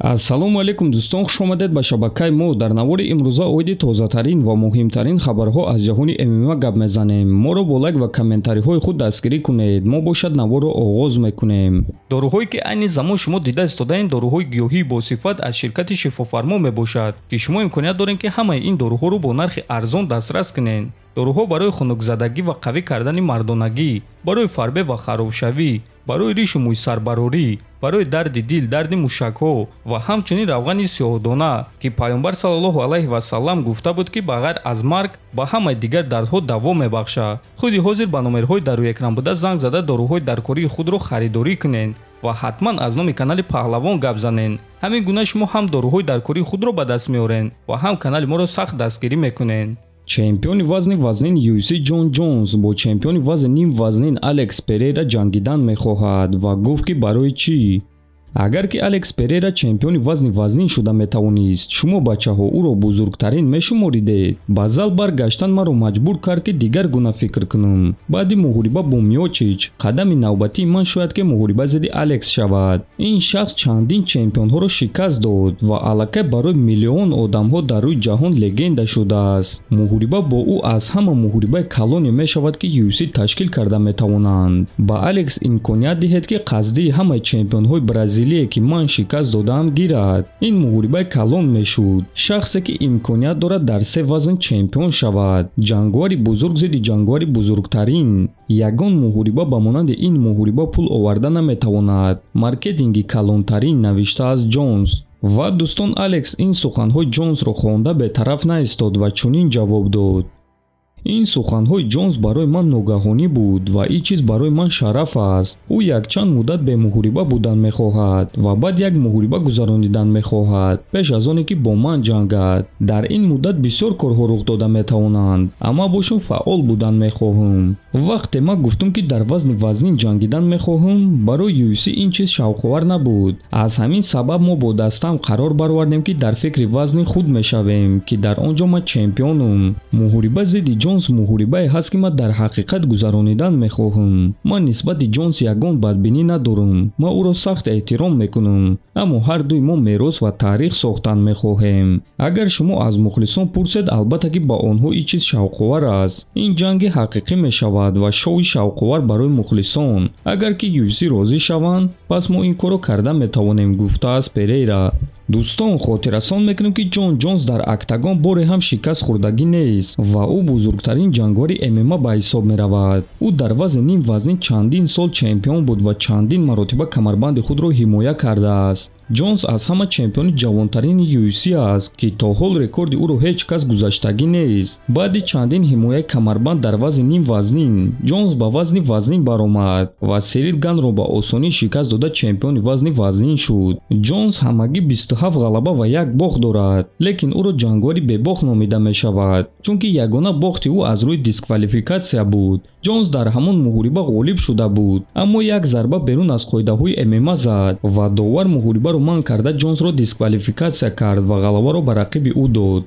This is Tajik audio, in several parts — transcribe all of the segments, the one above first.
Ассалому алайкум дӯстон, хуш омадед ба шабакаи мо. Дар навори имрӯза оиди тозатарин ва муҳимтарин хабарҳо аз ҷаҳони ММА гап мезанем. Моро бо лайк ва комментариҳои худ дастгирӣ кунед. Мо бошад наворро оғоз мекунем. Доруҳое ки айни замон шумо дида истодаед, доруҳои гиёҳии босифат аз ширкати Шифофармо мебошад, ки шумо имконият доред, ки ҳамаи ин доруҳоро бо нархи арзон дастрас кунед. Доруҳо барои хунукзадагӣ ва қавӣ кардани мардонагӣ, барои фарбе ва харобшавӣ, барои ришу мӯйсарбарорӣ, барои дарди дил, дарди мушакҳо ва ҳамчунин равғани сиёҳдона, ки Пайғамбар саллаллоҳу алайҳи васаллам гуфта буд, ки ба ғайр аз марг ба ҳамаи дигар дардҳо даво мебахшад. Худи ҳозир ба номерҳои дар рӯи экран буда занг зада доруҳои даркории худро харидорӣ кунед ва ҳатман аз номи канали Паҳлавон гап занед. Ҳамин гуна шумо ҳам доруҳои даркории худро ба даст меоред ва ҳам канали моро сахт дастгирӣ мекунед. Чемпиони вазни вазнин UFC Ҷон Ҷонс бо чемпиони вазни нимвазнин Алекс Перейра ҷангидан мехоҳад ва гуфт, ки барои чӣ. Агар ки Алекс Перейра чемпиони вазни вазнин шуда метавонист, шумо бачаҳо ӯро бузургтарин мешуморидед. Ба зал баргаштан маро маҷбур кард, ки дигар гуна фикр кунам. Баъди муҳориба бо Миочич қадами навбатии ман шояд ки муҳориба зидди Алекс шавад. Ин шахс чандин чемпионҳоро шикаст дод ва аллакай барои миллион одамҳо дар рӯи ҷаҳон легенда шудааст. Муҳориба бо ӯ аз ҳама муҳорибаи калоне мешавад, ки UFC ташкил карда метавонанд. Ба Алекс имконият диҳед, ки қасдии ҳамаи чемпионҳои Бразилия, ки ман шикаст додаам, гирад. Ин муҳорибаи калон мешуд. Шахсе ки имконият дорад дар се вазн чемпион шавад. Ҷангвари бузург зидди ҷангвари бузургтарин. Ягон муҳориба ба монанди ин муҳориба пул оварда наметавонад. Маркетинги калонтарин, навиштааст Ҷонс. Ва дӯстон, Алекс ин суханҳои Ҷонсро хонда бетараф наистод ва чунин ҷавоб дод: Ин суханҳои Ҷонс барои ман ногаҳонӣ буд ва ин чиз барои ман шараф аст. Ӯ якчанд муддат бемуҳориба будан мехоҳад ва баъд як муҳориба гузаронидан мехоҳад, пеш аз оне ки бо ман ҷангад. Дар ин муддат бисёр корҳо рух дода метавонанд, аммо бошум фаъол будан мехоҳам. Вақте ман гуфтам, ки дар вазни вазнин ҷангидан мехоҳам, барои UFC ин чиз шавқовар набуд. Аз ҳамин сабаб мо бо дастам қарор баровардем, ки дар фикри вазни худ мешавем, ки дар он ҷо ман чемпионам. Муҳориба зидди Ҷонс муҳорибае ҳаст, ки ман дар ҳақиқат гузаронидан мехоҳам. Ман нисбати Ҷонс ягон бадбинӣ надорам. Ман ӯро сахт эҳтиром мекунам, аммо ҳар дуи мо мерос ва таърих сохтан мехоҳем. Агар шумо аз мухлисон пурсед, албатта ки ба онҳо ин чиз шавқовар аст. Ин ҷанги ҳақиқӣ мешавад ва шоуи шавқовар барои мухлисон. Агар ки UFC розӣ шаванд, пас мо ин корро карда метавонем, гуфтааст Перейра. Дӯстон, хотиррасон мекунем, ки Ҷон Ҷонс дар октагон боре ҳам шикаст хӯрдагӣ нест ва ӯ бузургтарин ҷангвари ММА ба ҳисоб меравад. Ӯ дар вазни нимвазнин чандин сол чемпион буд ва чандин маротиба камарбанди худро ҳимоя кардааст. Ҷонс аз ҳама чемпиони ҷавонтарини UFC аст, ки то ҳол рекорди ӯро ҳеҷ кас гузаштагӣ нест. Баъди чандин ҳимояи камарбанд дар вазни нимвазнин, Ҷонс ба вазни вазнин баромад ва Сирил Ганро ба осонӣ шикаст дода чемпиони вазни вазнин шуд. Ҷонс ҳамагӣ 27 ғалаба ва як бохт дорад, лекин ӯро ҷангвари бебохт номида мешавад, чунки ягона бохти ӯ аз рӯи дисквалификатсия буд. Ҷонс дар ҳамон муҳориба ғолиб шуда буд, аммо як зарба берун аз қоидаҳои ММА зад ва довар муҳорибаро манъ карда Ҷонсро дисквалификатсия кард ва ғалабаро ба рақиби ӯ дод.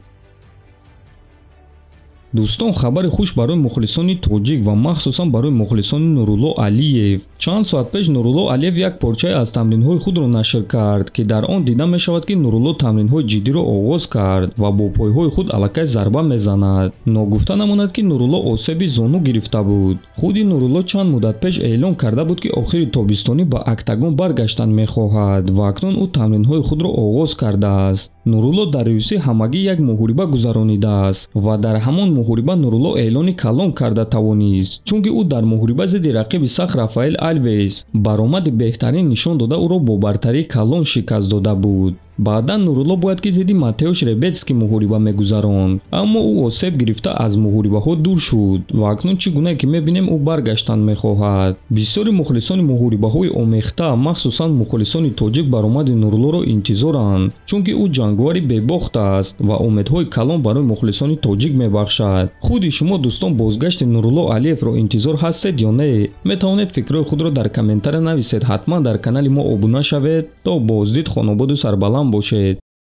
Дӯстон, хабари хуш барои мухлисони тоҷик ва махсусан барои мухлисони Нурулло Алиев. Чанд соат пеш Нурулло Алиев як порчае аз тамринҳои худро нашр кард, ки дар он дида мешавад, ки Нурулло тамринҳои ҷиддиро оғоз кард ва бо пойҳои худ аллакай зарба мезанад. Ногуфта намонад, ки Нурулло осеби зону гирифта буд. Худи Нурулло чанд муддат пеш эълон карда буд, ки охири тобистонӣ ба октагон баргаштан мехоҳад ва акнун ӯ тамринҳои худро оғоз кардааст. Нурулло дар UFC ҳамагӣ як муҳориба гузаронидааст ва дар ҳамон муҳориба Нурулло эълони калон карда тавонист, чунки ӯ дар муҳориба зидди рақиби сахт Рафаэл Алвес баромади беҳтарин нишон дода ӯро бо бартарии калон шикаст дода буд. Баъдан Нурулло бояд ки зидди Матеуш Ребетский муҳориба мегузаронд, аммо ӯ осеб гирифта аз муҳорибаҳо дур шуд ва акнун чӣ гунае ки мебинем, ӯ баргаштан мехоҳад. Бисёри мухлисони муҳорибаҳои омехта, махсусан мухлисони тоҷик, баромади Нуруллоро интизоранд, чунки ӯ ҷангвари бебохт аст ва умедҳои калон барои мухлисони тоҷик мебахшад. Худи шумо дӯстон бозгашти Нурулло Алиевро интизор ҳастед ё не? Метавонед фикрҳои худро дар комментария нависед. Ҳатман дар канали мо обуна шавед. То боздид, хонободу сарбаланд бошед.